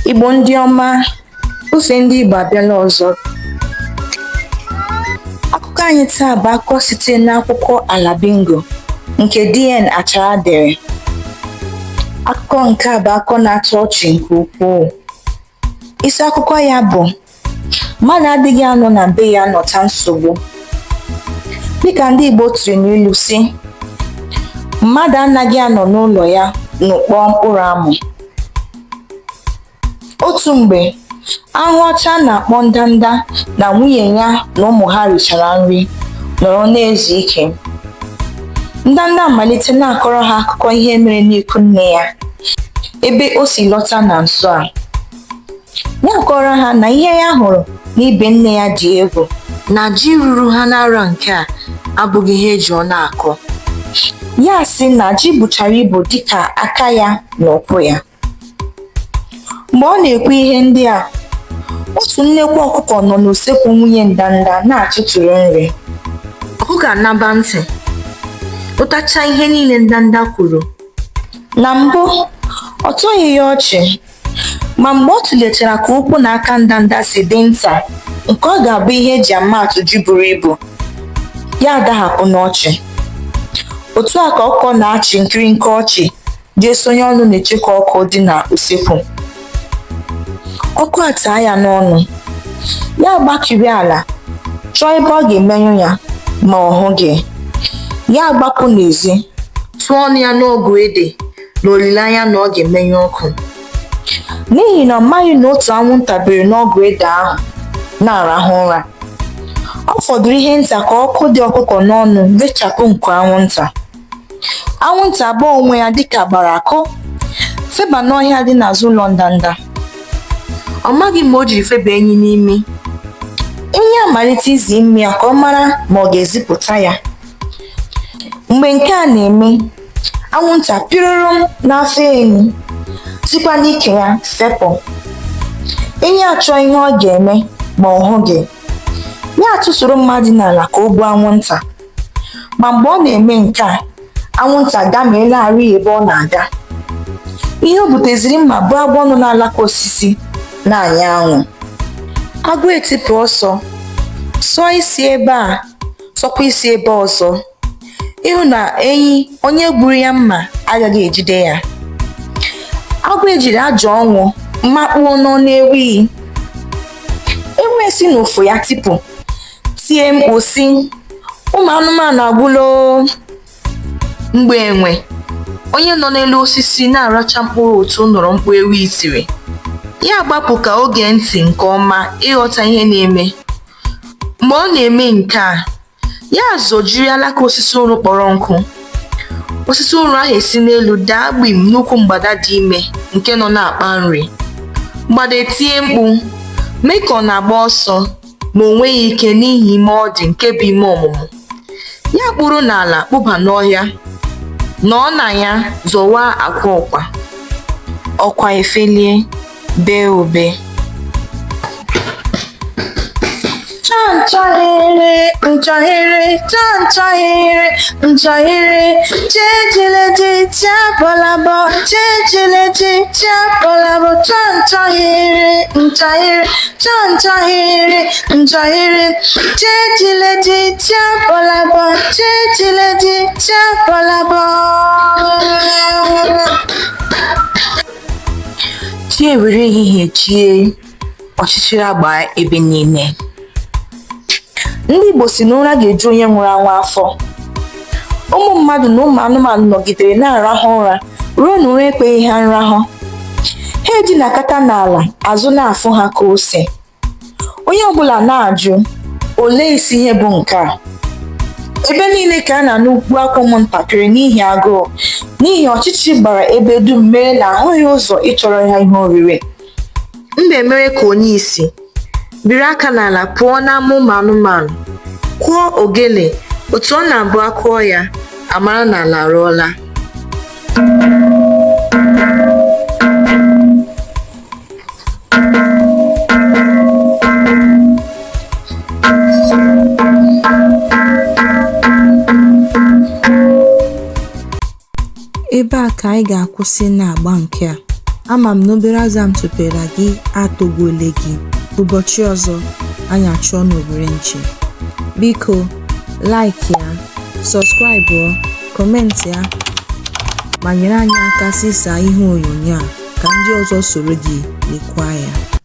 Igbo ndị ọma, Ufe ndị Igbo abịala ọzọ. Akụkọ anyị taa bụ akụkọ sitere n'akwụkwọ Ala Bingo nke D.N. Achara dere. Akụkọ nke a bụ akụkọ na-atọ ọchị nke ukwuu. Isi akụkọ ya bụ mmadụ adịghị anọ na be ya nọta nsogbu. Dịka ndị Igbo tụrụ n'ilu sị, mmadụ anaghị anọ n'ụlọ ya nụkpọọ mkpụrụ amụ. Otu mgbe, ahụhụ ọcha a na-akpọ ndanda na nwunye ya na ụmụ ha richara nri, nọrọ na-ezu ike. Ndanda amalite na-akọrọ ha akụkọ ihe mere n'ikwu nne ya, ebe o si lọta na nso a. Ya kọrọ ha na ihe ya hụrụ n'ibe nne ya dị egwu, na ji ruru ha n'arọ nke a abụghị ihe e ji ọnụ akọ. Ya sị na ji buchara ibu dịka aka ya na ụkwụ ya. Mgbe ọ na-ekwu ihe ndị a, otu nnekwu ọkụkọ nọ n'usekwu nwunye ndanda na-atụtụrụ nri. Ọkụkọ anaba ntị, nụtachaa ihe niile ndanda kwuru. Na mbụ, ọ tọghị ya ọchị, ma mgbe ọ tụlechara ka ụkwụ na aka ndanda si dị nta nke ọ ga-abụ ihe e ji ama atụ ji buru ibu, ya adahapụ n'ọchị. Otu a ka ọkụkọ na-achị nkịrịnka ọchị jee sonye ọnụ n'icheku ọkụ dị na usekwu. Ọkụ ataa ya n'ọnụ. Ya agbakiri ala chọọ ebe ọ ga-emenyụ ya ma ọ hụghị. Ya agbapụ n'ezi tụọ ọnụ ya n'ọgụ ede n'olileanya na ọ ga-emenyụ ọkụ. N'ihi na ọ maghị na otu anwụnta biri n'ọgụ ede ahụ na-arahụ ụra. Ọ fọdụrụ ihe nta ka ọkụ dị ọkụkọ n'ọnụ rechapụ nku anwụnta. Anwụnta abaa onwe ya dịka agbara akụ, feba n'ọhịa dị n'azụ ụlọ ndanda. Ọ maghị mgbe o jiri feba enyi n'imi. Enyi amalite izi imi ya ka ọ mara ma ọ ga-ezipụta ya. Mgbe nke a na-eme, anwụnta pịrụrụ n'afọ enyi, sikwa n'ike ya fepụ. Enyi achọọ ihe ọ ga-eme ma ọ hụghị. Ya atụtụrụ mma dị n'ala ka o gbuo anwụnta. Ma mgbe ọ na-eme nke a, anwụnta gamielaarị ebe ọ na-aga. Ihe o buteziri mma bụ agwọ nọ n'alaka osisi na-anya anwụ. Agwọ etipụ ọsọ, sọọ isi ebe a, sọkwa isi ebe ọzọ, ịhụ na enyi onye gburu ya mma agaghị ejide ya. Agwọ ejiri ajọ ọnwụ makpuo n'ọnụ ewi. Ewu esi n'ụfụ ya tipụ, tie mkpu sị, ụmụ anụmanụ agwụla oo! Mgbe enwe, onye nọ n'elu osisi na-aracha mkpụrụ ụtụ nụrụ mkpu ewi tiri, ya agbapụ ka o gee ntị nke ọma ịghọta ihe na-eme. Mgbe ọ na-eme nke a, ya zọjiri alaka osisi ụrụ kpọrọ nkụ. Osisi ụrụ ahụ esi n'elu daa gbim n'ukwu mgbada dị ime nke nọ na-akpa nri. Mgbada etie mkpu, mee ka ọ na-agba ọsọ ma o nweghị ike n'ihi ime ọ dị nke bụ ime ọmụmụ. Ya kpụrụ n'ala kpụba n'ọhịa, nọọ na ya zọwa akwa ọkwa. Ọkwa efelie, bee ube. Chanchahere, nchahere, chanchahere, nchahere, chejeleje, chiabalaba, chejeleje, chiabalaba, chanchahere, nchahere, chanchahere, nchahere, chejeleje, chiabalaba, chejeleje, chiabalaba. Chi ewere ehihie chie, ọchịchịrị agbaa ebe niile. Ndị Igbo sị na ụra ga-eju onye nwụrụ anwụ afọ. Ụmụ mmadụ na ụmụ anụmanụ nọgidere na-arahụ ụra ruo na ụra ekweghị ha nrahụ. Ha edinakata n'ala, azụ na-afụ ha ka ose. Onye ọbụla na-ajụ, olee isi ihe bụ nke a? Ebe niile ka a na-anụ mkpu akwa ụmụntakịrị n'ihi agụụ, n'ihi ọchịchịrị gbara ebe dum mere na ahụghị ụzọ ịchọrọ ha ihe oriri. Mbe mere ka onye isi, biri aka n'ala pụọ n'ama ụmụ anụmanụ, kụọ ogene otu ọ na-abụ a kụọ ya, a mara na ala arụọla. Ebe a ka anyị ga-akwụsị n'agba nke a. Ama m na obere azụ a m tụpere gị atọgbuole gị. Ụbọchị ọzọ, anyị achụọ n'owere nchi. Biko, like ya, subscribe, comment ya, ma nyere anyị aka zisaa ihe onyonyo a ka ndị ọzọ soro gị lekwaa ya.